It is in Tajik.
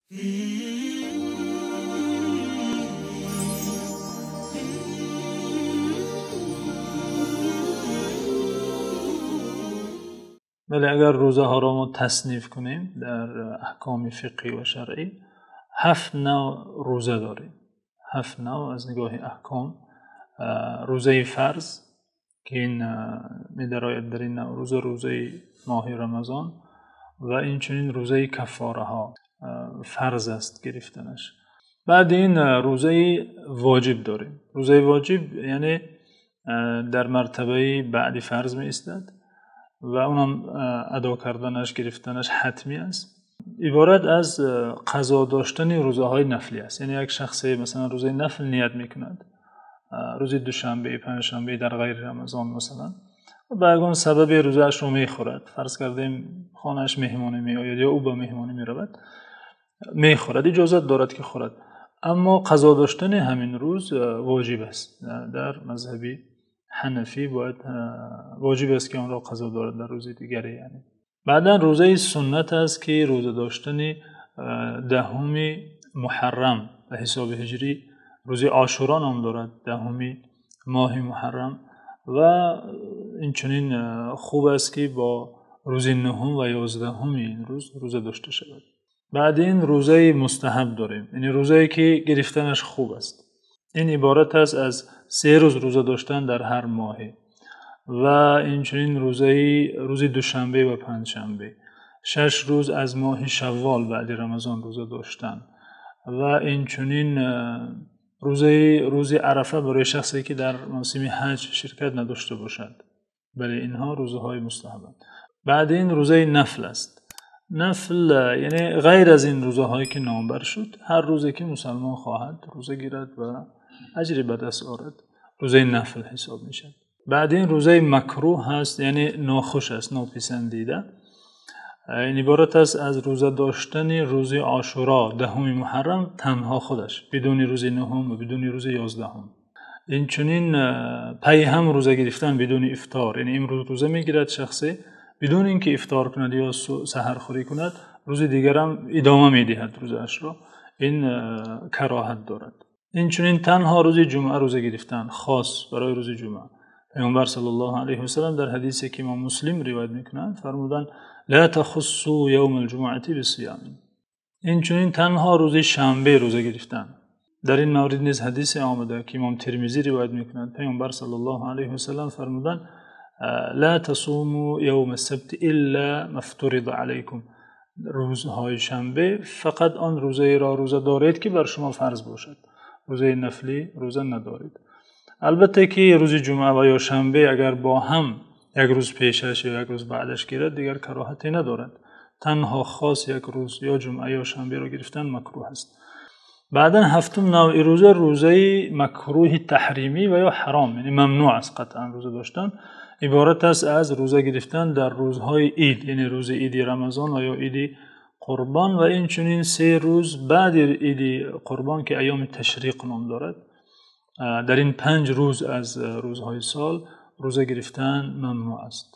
Бале, агар рӯзаҳоро мо тасниф кунем дар аҳкоми фиқҳӣ ва шаръӣ, 7 навъ рӯза дорем. 7 навъ аз нигоҳи аҳком. Рӯзаи фарз, ки ин медарояд дар ин навъ рӯза, рӯзаи моҳи Рамазон ва инчунин рӯзаи каффораҳо фарз аст гирифтанаш. Баъд ин рӯзаи воҷиб дорем. Рӯзаи воҷиб яъне дар мартабаи баъди фарз меистад ва онам адо карданаш, гирифтанаш ҳатмӣ аст. Иборат аз қазо доштани рӯзаҳои нафлӣ аст. Яъне як шахсе масалан рӯзаи нафл ният мекунад, рӯзи душанбе, панҷшанбе дар ғайри Рамазон масалан, ба ягон сабабе рӯзаашро мехӯрад. Фарз кардем хонааш меҳмонӣ меояд ё ӯ ба меҳмонӣ меравад, мехӯрад, иҷозат дорад ки хӯрад. Аммо қазо доштани ҳамин рӯз воҷиб аст. Дар мазҳаби ҳанафӣ бояд воҷиб аст ки онро қазо дорад дар рӯзи дигаре. Яъне баъдан рӯзаи суннат аст ки рӯза доштани 10 муҳаррам ба ҳисоби ҳиҷрӣ, рӯзи Ошуро ном дорад, 10 моҳи муҳаррам, ва инчунин хуб аст ки бо рӯзи 9 ва 11 ин рӯз рӯза дошта шавад. Баъд ин рӯзаи мустаҳаб дорем, яъне рӯзае ки гирифтанаш хуб аст. Ин иборат аст аз 3 рӯз рӯза доштан дар ҳар моҳе ва инчунин рӯзаи рӯзи душанбе ва панҷшанбе, 6 рӯз аз моҳи Шаввол баъди Рамазон рӯза доштан ва инчунин рӯзаи рӯзи Арафа барои шахсе ки дар мавсими ҳаҷ ширкат надошта бошад. Бале, инҳо рӯзаҳои мустаҳабанд. Баъд ин рӯзаи нафл аст. Нафл яъне ғайр аз ин рӯзаҳое ки номбар шуд, ҳар рӯзе ки мусалмон хоҳад рӯза гирад ва аҷре ба даст орад, рӯзаи нафл ҳисоб мешавад. Баъд ин рӯзаи макрӯҳ ҳаст, яъне нохуш аст, нописандида. Ин иборат аст аз рӯза доштани рӯзи Ошуро, 10 муҳаррам, танҳо худаш, бидуни рӯзи 9 ва бидуни рӯзи 11. Инчунин пайҳам рӯза гирифтан бидуни ифтор, яъне имрӯз рӯза мегирад шахсе бидуни инки ифтор кунад ё саҳархӯрӣ кунад, рӯзи дигарам идома медиҳад рӯзаашро. Ин кароҳат дорад. Инчунин танҳо рӯзи ҷумъа рӯза гирифтан, хос барои рӯзи ҷумъа. Паёмбар саллаллоҳу алайҳи васаллам дар ҳадисе ки имом Муслим ривоят мекунанд фармуданд: ла тахуссу явмал ҷумъати бисиём. Инчунин танҳо рӯзи шанбе рӯза гирифтан. Дар ин маврид низ ҳадисе омада ки имом Термизӣ ривоят мекунанд. Паёмбар саллаллоҳу алайҳи васаллам фармуданд: ла тасуму явмас сабти илла мафтуриза алайкум. Рӯзҳои шанбе фақат он рӯзаеро рӯза доред ки бар шумо фарз бошад. Рӯзаи нафлӣ рӯза надоред. Албатта ки рӯзи ҷумъа ва ё шанбе агар бо ҳам як рӯз пешаш ё як рӯз баъдаш гирад, дигар кароҳате надорад. Танҳо хос як рӯз ё ҷумъа ё шанберо гирифтан макрӯҳ аст. Баъдан 7 навъи рӯза, рӯзаи макрӯҳи таҳримӣ ва ё ҳаром, яъне мамнӯъ аст қатъан рӯза доштан. Иборат аст аз рӯза гирифтан дар рӯзҳои ид, яъне рӯзи иди Рамазон ва ё иди Қурбон ва инчунин 3 рӯз баъди иди Қурбон ки айёми ташриқ ном дорад. Дар ин 5 рӯз аз рӯзҳои сол рӯза гирифтан мамнӯъ аст.